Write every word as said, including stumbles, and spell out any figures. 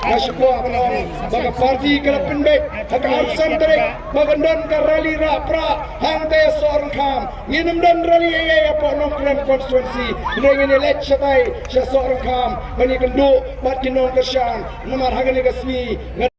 Nga shu kwah ban ong ba ka party ka la pynbeit ha ka arphew san tarik ba kan don ka rally rah prah hangtei Sohryngkham. Ngin ym don rally ei ei hapoh Nongkrem constituency. Hynrei ngin ïaleit shatai sha Sohryngkham ban ïakynduh bad ki nongkyrshan. Namar ha kane ka sngi nga